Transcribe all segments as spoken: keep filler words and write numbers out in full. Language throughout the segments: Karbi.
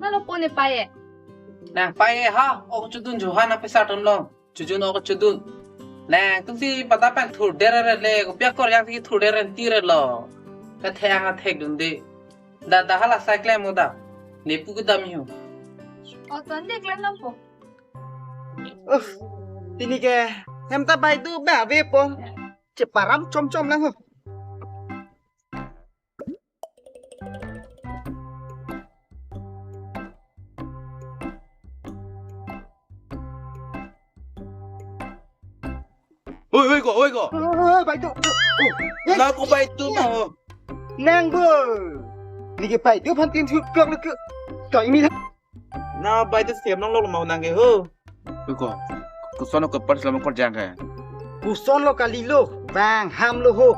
Nalo pone paye. Nang paye ha, ok chudun juhan apisa tom long. Chujun ok chudun. Nangtum si pata pen thur dere le, kopi akorjang si thur dere tire lo. Kathek athekdunde. Da da hala cycle mo da. Nepu kedam yu. O ton de klan lampo. Uff, pini ke hem ta bai du ba avepo. Cheparam chom chom lang ho. Oi, oi ko, oi ko. Oh, bai du. Oh, eh. Nang ko bai du ma ho. Nang bo. Neke bai du aphan tin thuk klok le ke. Ko imi. Na bai du sem nang lok ma ho nang ke ho. Oi ko. Koson ko par selama korjang ke. Koson lo kalilo, bang ham lo ho.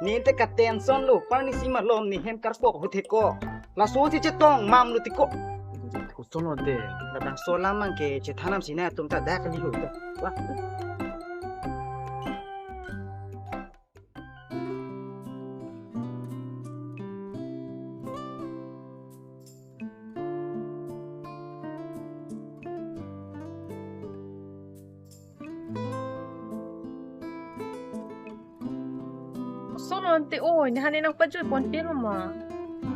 Ne te ka tension lo, parni si malom ne hem karpok ho thek ko. Laso si chetong mam lo tiko. Koson lo te, labang so lam mang ke chethan nam si na atum ta dak kalilo. Wah. Koson lo ante oi, ne hane nang pajui pon pen ma.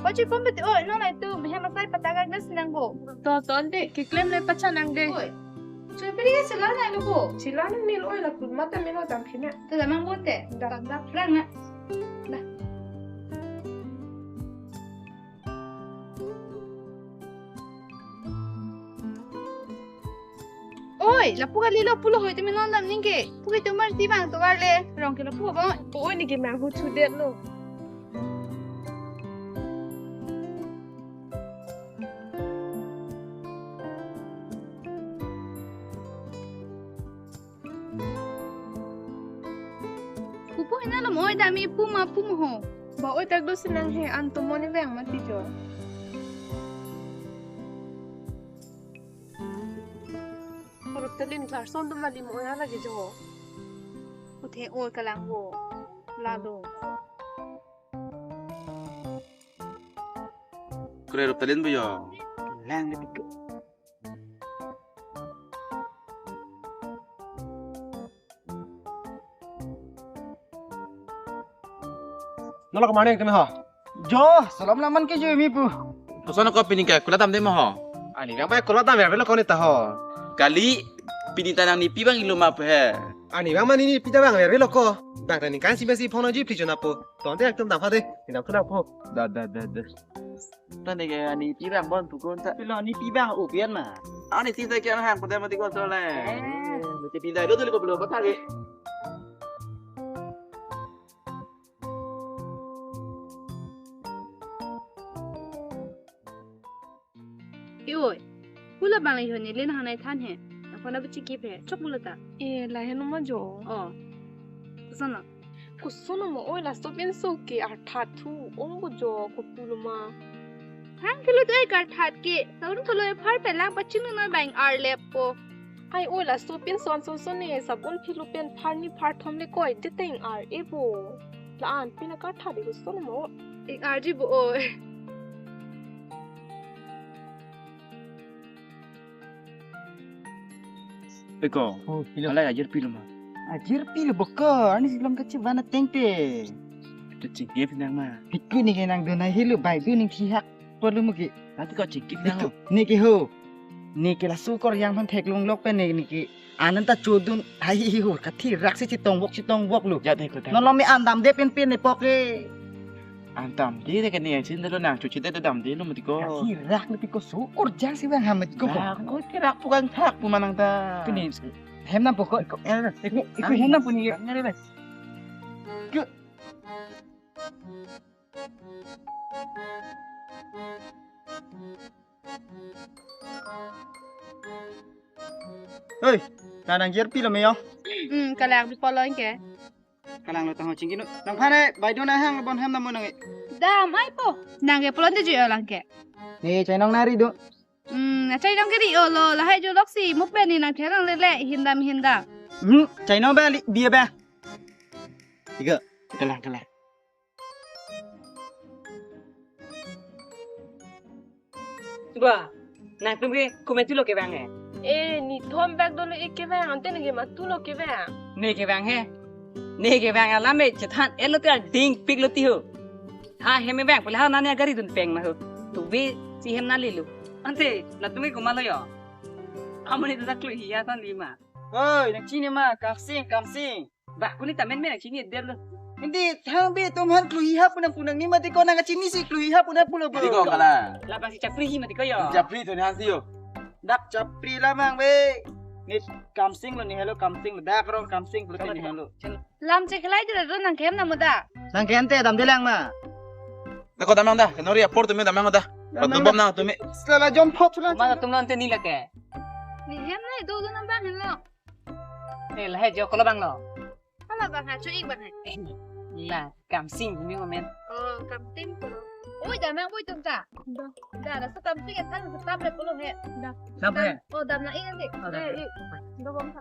Pajui pon pete oi, non ai tu, mehem asai patagak das nang bo. To, to ante, keklem le pacha nang de. Oi. Chupiri ke sila nang lo bo. Sila nang mil oi la pun mata mil oi tam phina. To damang bo te. Da. Da, da. Rang na. Da. Oi, lapu kalilo pulo hoi tumi non dam ningke. Pu ke tumar ti bang tovar le. Rong ke lapu bang. Oi, neke mang hu chu det lo. Pupu hina lo moi dami puma puma ho. Ba oi tak do sinang he an to moni veng mati jo. Rup telin klar son dum lali moi ala ke jo. Uthe oi kalang ho. Lalo. Kre rup telin bu yo. Lang de pik. Nolo kemana kami ha? Jo, salam laman ke jo mi pu. Koson ko pini ke kula dam de ma ho. Ani bang pai kula dam ya belo koni ta ho. Kali pini ta nang nipi bang ilo ma pu he. Ani bang mani nipi ta bang ya belo ko. Bang ta ningkan si besi phone ji pli jona pu. Tonte ekdom dam ha de. Inam kula po. Da da da da. Ta neke ani nipi bang bon pukun ta. Pilo nipi bang upian ma. Ani si ta kya hang pada mati ko sole. Eh. Mati pindah dulu ko belum patah ke. Oi. Hula bang le hone le na hanai than he. Na phone abu chikip he. Chok bula ta. Eh, la he no ma jo. Oh. Koson lo. Koson lo mo oi laso pinso ke arthat thu ong bo jo kopulo ma. Hang kilo te karthat ke. Sabun kilo e phar pelang pachin no bang ar lepo. Ai oi laso pinso an son son ne sabun philo pen phar ni phar thom le koi de teng ar e bo. La an pina karthat de koson lo mo. Ek ar ji bo oi. Eko. Oh, pilo. Hala ajir pilo ma. Ajir pilo boko, ani si long kachi vana tengte. Itu chingkip nang ma. Iku neke nang dona hilo bai du ning thihak perlu mugi. Nanti kau chingkip nang. Itu, neke ho. Neke laso kor yang phan theklong lok pen neke, neke. Anan ta chodun hai hi ho kathi rak si chitong wok chitong wok lo. Ya deh kota. Nolom me andam de pen pen ne poke. Antam di de kene sin de lo nang chuchi de dam de lo mati ko. Kathi rak mati ko so kor jang si bang ham mati ko. Nah, ko kirak pukang thak pu manang ta. Kuni hem nam pokok. Eko, eh, eko hem nam puni. Ngare le. Ke. Hei, kadang jer pilo me yo. Hmm, kalang di polong ke. Kalang lo tang ho chingki nu. Nang phane bai dona hang bon hem namu nang e. Dam ai po. Nang ke polon de ju lang ke. Ne chai nong nari do. Hmm, na chai nong ke ri o lo, lahai jo lok si muk ben ni nang therang lele hindam hindam. Hmm, chai nong ba li bia ba. Tiga. Kalang kalang. Ba, Nangtum ke komat tulo kevang he? Eh, nithom bak dolo ik kevang, ante neke matu lo kevang. Ne kevang he? Ne kevang alam me chethan etlo te, dingpik lo ti ho. Ha, hem me vang pule ha nani agari dun peng ma ho. Tubi si hem nali lo. Ante, nangtum ke komat lo yo? Amonit ta klui hia tan lima. Oi, nang chini ma, Kamsing, Kamsing. Bah, kuni tamen me nang chini der lo. Hindi, thang be tum han klui hap nang punang ni mati ko, nang chini si klui hap nang pulo bo. Mati ko kala. Labang si chapri hi mati ko yo. Chapri to ni han si yo. Dak chapri lamang be. Ni Kamsing lo ni helo, Kamsing lo. Dak rong Kamsing lo ni helo. Lam cheklai de ro nang kem na muda. Nang kem te dam dilang ma. Nako damang da, kenori apor tumi damang da. Damang Patubom da. Na tumi. Sela jom phot sela. Mana tum non te ni lake. Ni hem na do do nang bang lo. Eh, lahai jo kolo bang lo. Hala bang ha, chu ik bang ha. La, Kamsing ni momen. Oh, Kamsing ko. Oi, damang boi tum ta. Da, da, so Kamsing ya thang so tam le pulo he. Da. Tam he? Oh, dam na ik nanti. Oh, dam. Eh, ik. Do bom sa.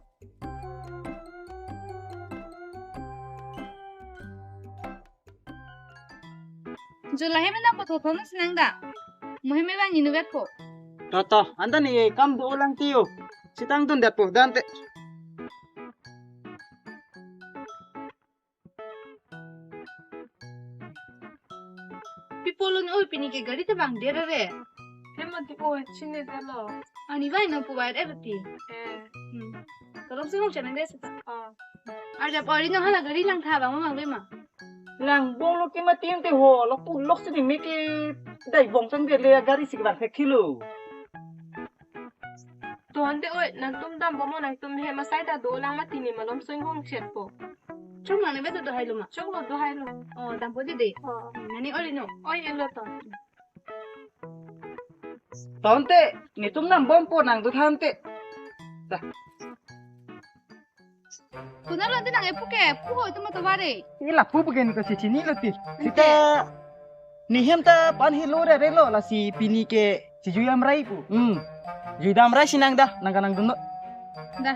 Jula hem na potho thon sinang da. Mo hem me bang inu vet po. To, to, anta ni kam do lang tiyo. Sitang tun det po, dante. Pi pulo ni oi, pini ke gari ta bang der re. Hem mati oi, chini de lo. Ani vai no pu vai re ti. Eh. Hmm. Kalom se hong chana de seta. Ah. Arjap ori no hala gari lang tha bang bang be ma. Lang bong lo ke mati ante ho, lo pu lok sini me ke dai bong sang de le gari si ke bang thek thilo. To ante oi, nangtum dam bom o, nangtum hem asai ta do lang mati ni malom soi hong chet po. Chok nang ne beto do hai lo ma. Chok lo do hai lo. Oh, dam po di de. Oh. Nani ori no. Oi, elo to. To ante, netum dam bom po nang do tha ante. Da. Kuna lo ante nang epu ke, pu ho tum to bare. Ila pu pu ke ni to si chini lo ti. Sita ni hem ta pan hi lo re re lo, lasi pini ke si jui amrai pu. Hmm. Jui dam rai sinang da, nang kanang dun lo. Da.